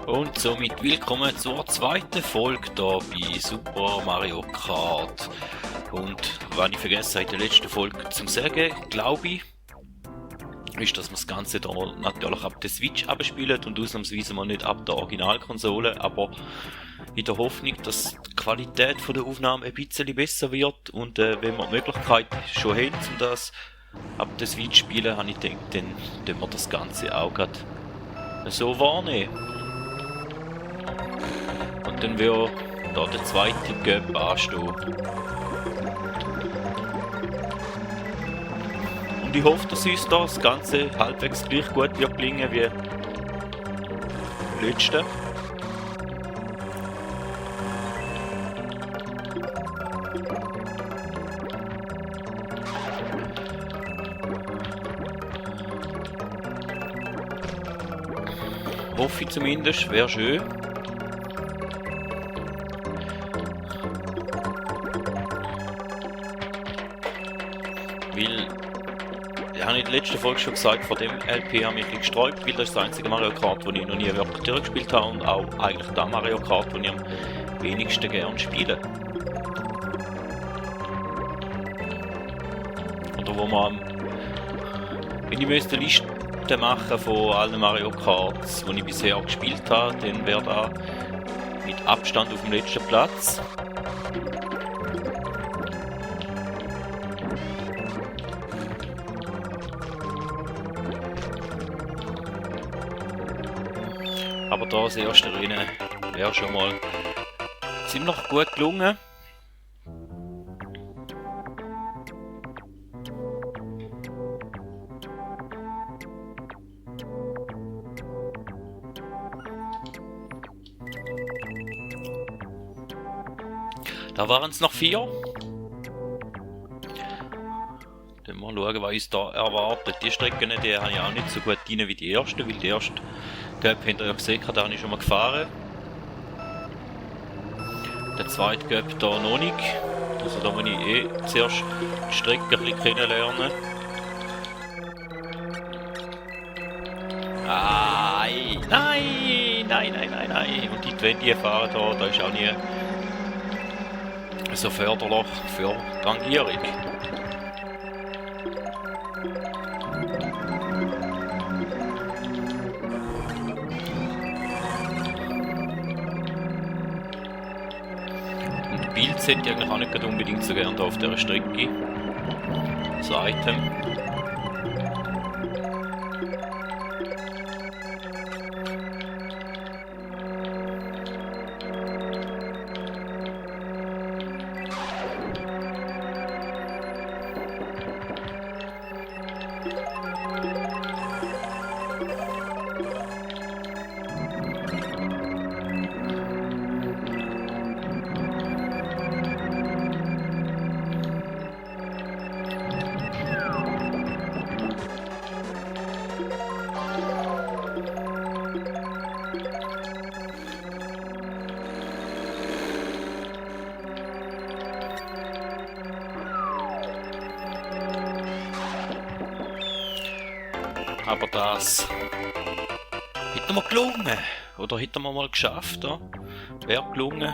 Und somit willkommen zur zweiten Folge hier bei Super Mario Kart. Und was ich vergessen habe in der letzten Folge zu sagen, glaube ich, ist, dass wir das Ganze hier natürlich ab der Switch abspielen und ausnahmsweise mal nicht ab der Originalkonsole, aber in der Hoffnung, dass die Qualität der Aufnahme ein bisschen besser wird und wenn wir die Möglichkeit schon haben, um das ab der Switch zu spielen, habe ich gedacht, dann tun wir das Ganze auch gerade so wahrnehmen. Und dann wird da der zweite Cup anstehen. Und ich hoffe, dass uns das Ganze halbwegs gleich gut wird gelingen wie letzte. Hoffe ich zumindest, wäre schön. Weil, ich habe in der letzten Folge schon gesagt, von dem LP habe ich mich gesträubt, weil das ist das einzige Mario Kart, das ich noch nie wirklich durchgespielt habe und auch eigentlich das Mario Kart, das ich am wenigsten gerne spiele. Oder wo man, wenn ich eine Liste machen von allen Mario Karts, die ich bisher gespielt habe, dann wäre da mit Abstand auf dem letzten Platz. Aber da das erste Rennen wäre schon mal ziemlich gut gelungen. Da waren es noch 4. Dann mal schauen, was uns da erwartet. Die Strecken, die habe ich auch nicht so gut rein wie die erste, weil die erste Cup habt ihr ja gesehen, da habe ich schon mal gefahren. Der zweite Cup da noch nicht. Also da muss ich zuerst die Strecke ein bisschen kennenlernen. Nein! Und die 20 fahren da ist auch nie so förderlich für die Rangierung. Und Bild hätte ich eigentlich auch nicht unbedingt so gerne auf dieser Strecke. Das Item. Aber das hätten wir gelungen. Oder hätten wir mal geschafft. Ja? Wäre gelungen.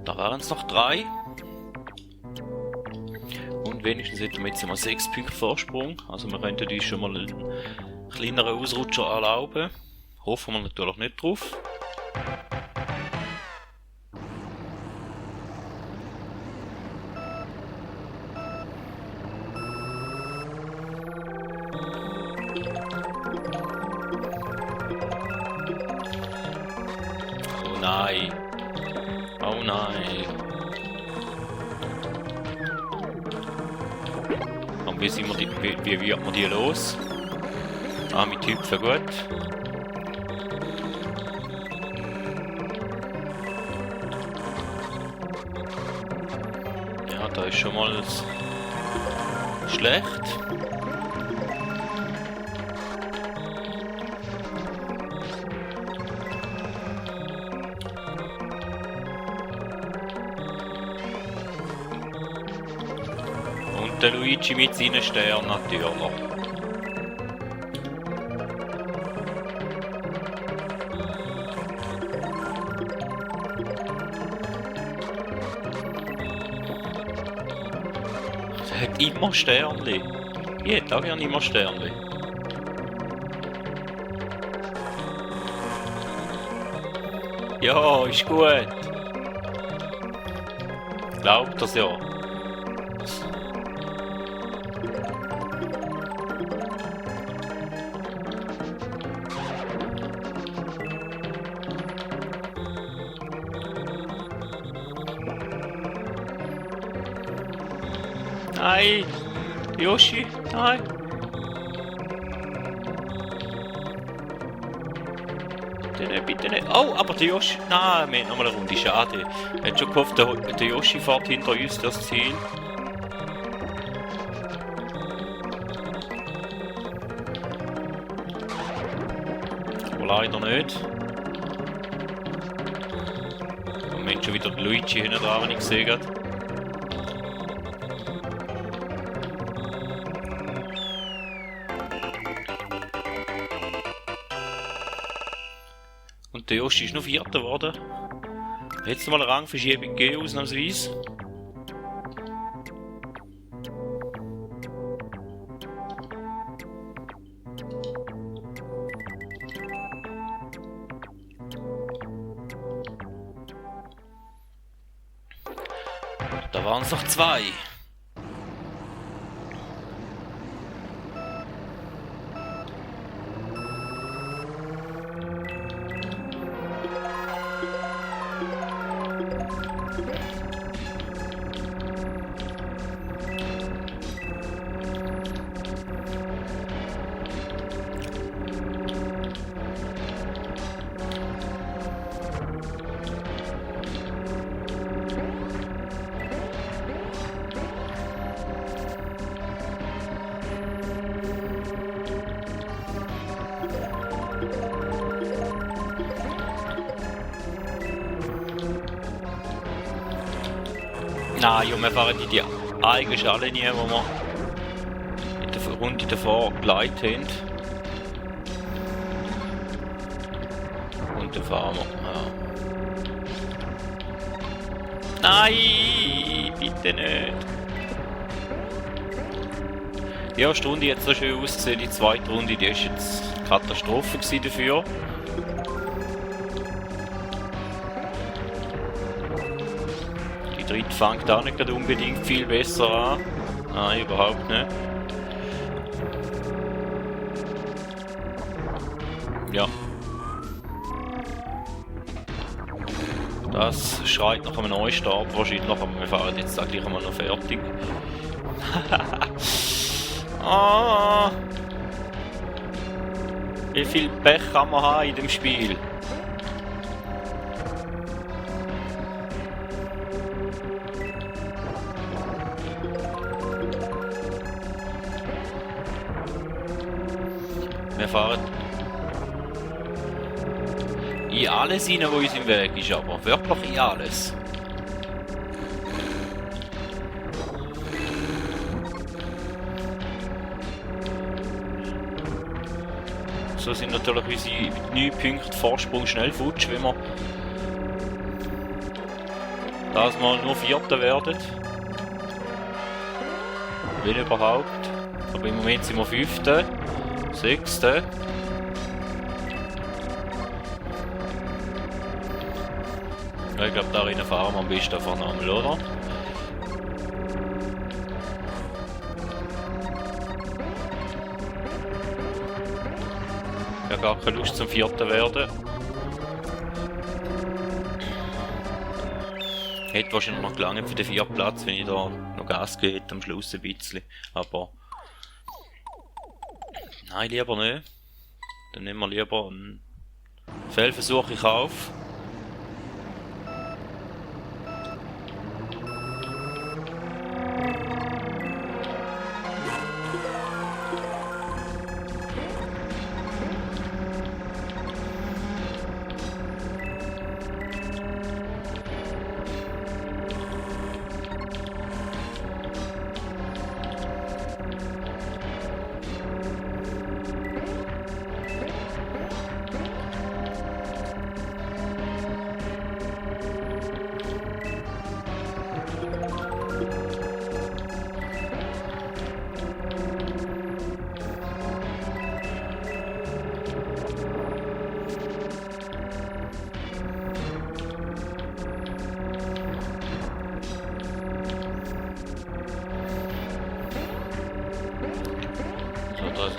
Da waren es noch 3. Und wenigstens hätten wir jetzt mal 6 Punkte Vorsprung. Also wir könnten uns schon mal einen kleineren Ausrutscher erlauben. Hoffen wir natürlich nicht drauf. Oh nein. Und wie wird man die los? Mit Hüpfen gut. Ja, da ist schon mal schlecht. Und der Luigi mit seinen Sternen natürlich. Er hat immer Sternli. Ich hätte auch gerne immer Sternli. Ja, ist gut. Glaubt das ja. Nein! Yoshi, nein! Bitte nicht, bitte nicht. Oh, aber der Yoshi... Nein, wir haben nochmal eine Runde, schade. Ich hätte schon gehofft, der Yoshi fährt hinter uns das Ziel. Aber leider nicht. Und wir haben schon wieder Luigi hinten dran, wenn ich gesehen habe. Und der Yoshi ist noch Vierter geworden. Jetzt mal eine Rangverschiebung gegeben, ausnahmsweise. Da waren es noch 2. Nein, wir fahren in die eigene Schalllinie, die wir in der Runde davor geleitet haben. Und dann fahren wir. Ja. Nein, bitte nicht. Die erste Runde hat so schön ausgesehen, die zweite Runde die ist jetzt Katastrophe dafür. Die dritte fängt auch nicht unbedingt viel besser an. Nein, überhaupt nicht. Ja. Das schreit nach einem Neustart wahrscheinlich, aber wir fahren jetzt gleich einmal noch fertig. Ah, wie viel Pech kann man haben in dem Spiel? Wir fahren in alles rein, was uns im Weg ist, aber wirklich in alles. So sind natürlich unsere 9 Punkte Vorsprung schnell futsch, wenn wir das mal nur Vierter werden. Wenn überhaupt. Aber im Moment sind wir 5., 6. Ja, ich glaube, da rein fahren wir am besten einfach nochmal, oder? Ich habe gar keine Lust zum 4. werden. Hätte wahrscheinlich noch gelangt für den 4. Platz, wenn ich da noch Gas gebe am Schluss ein bisschen. Aber nein, lieber nicht. Dann nehmen wir lieber einen Fehlversuch in Kauf.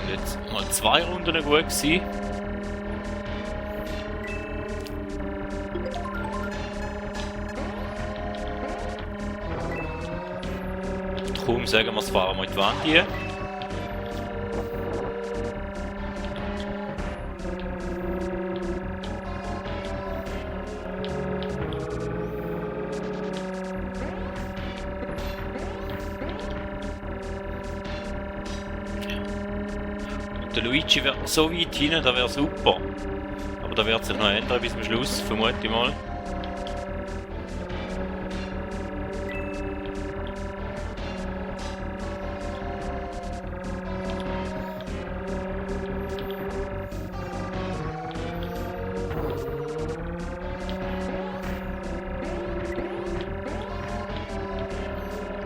sind jetzt mal 2 Runden gut gewesen. Kaum sagen wir es, fahren wir in die Wand hier. Der Luigi wäre so weit hinten, das wäre super. Aber da wird sich noch ändern bis zum Schluss, vermute ich mal.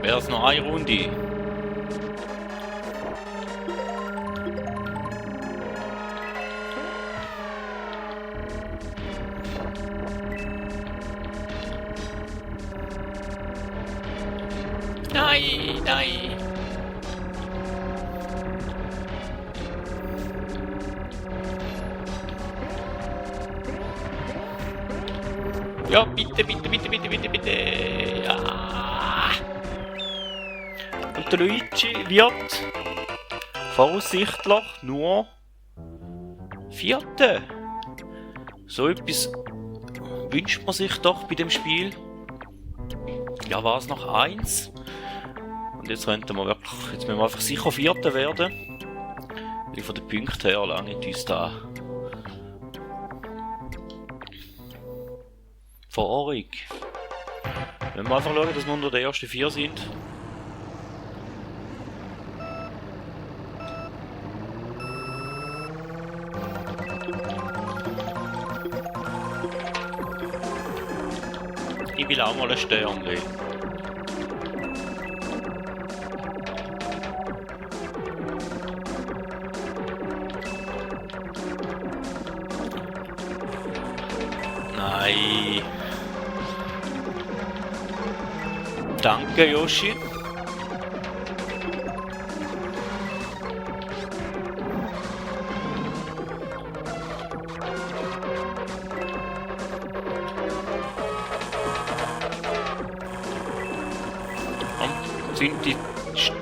Wäre es noch eine Runde? Nein, nein! Ja, bitte, bitte, bitte, bitte, bitte, bitte! Ja! Und der Luigi wird voraussichtlich nur Vierte. So etwas wünscht man sich doch bei dem Spiel. Ja, war es noch 1? Und jetzt könnten wir wirklich, jetzt müssen wir einfach sicher Vierter werden. Weil von den Punkten her lange uns da Verorung. Wenn wir einfach schauen, dass wir unter den ersten 4 sind. Ich will auch mal ein Sternchen. Nein. Danke, Yoshi. Und sind die... Ich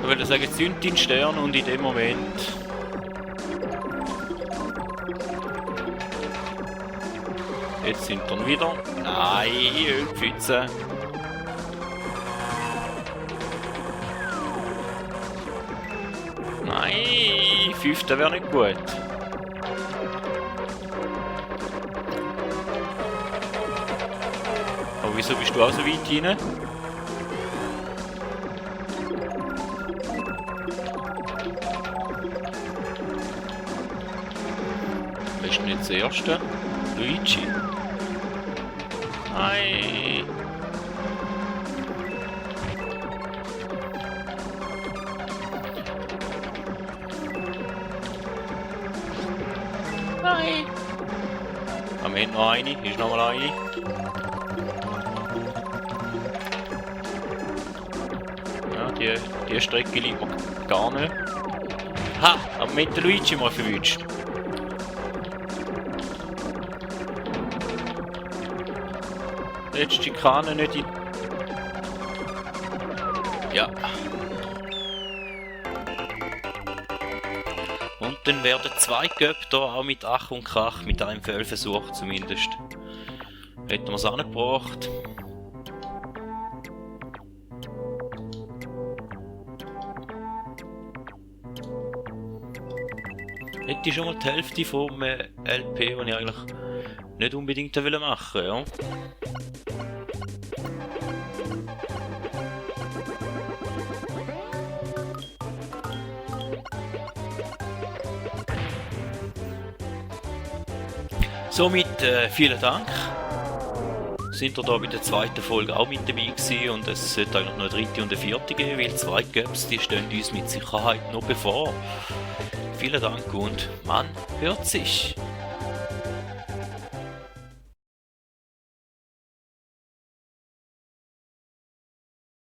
würde sagen, sind die Sterne und in dem Moment... Jetzt sind wir wieder. Nein, Ölpfütze. Nein, 5. wäre nicht gut. Aber wieso bist du auch so weit rein? Wer ist denn jetzt der Erste? Luigi. Nein. Nein. Am Ende noch eine. Ist noch mal eine. Ja, die Strecke liebt mir gar nicht. Ha! Am Ende Luigi mal verwünscht. Letzte Schikane nicht in... Ja. Und dann werden 2 Göpp hier auch mit Ach und Krach, mit einem Fehlversuch zumindest. Hätten wir es angebracht. Hätte ich schon mal die Hälfte vom LP, den ich eigentlich nicht unbedingt machen wollte, ja. Somit vielen Dank. Sind wir da bei der zweiten Folge auch mit dabei gewesen und es sollte eigentlich noch eine 3. und eine 4. geben, weil 2 Göps, die stehen uns mit Sicherheit noch bevor. Vielen Dank und man hört sich.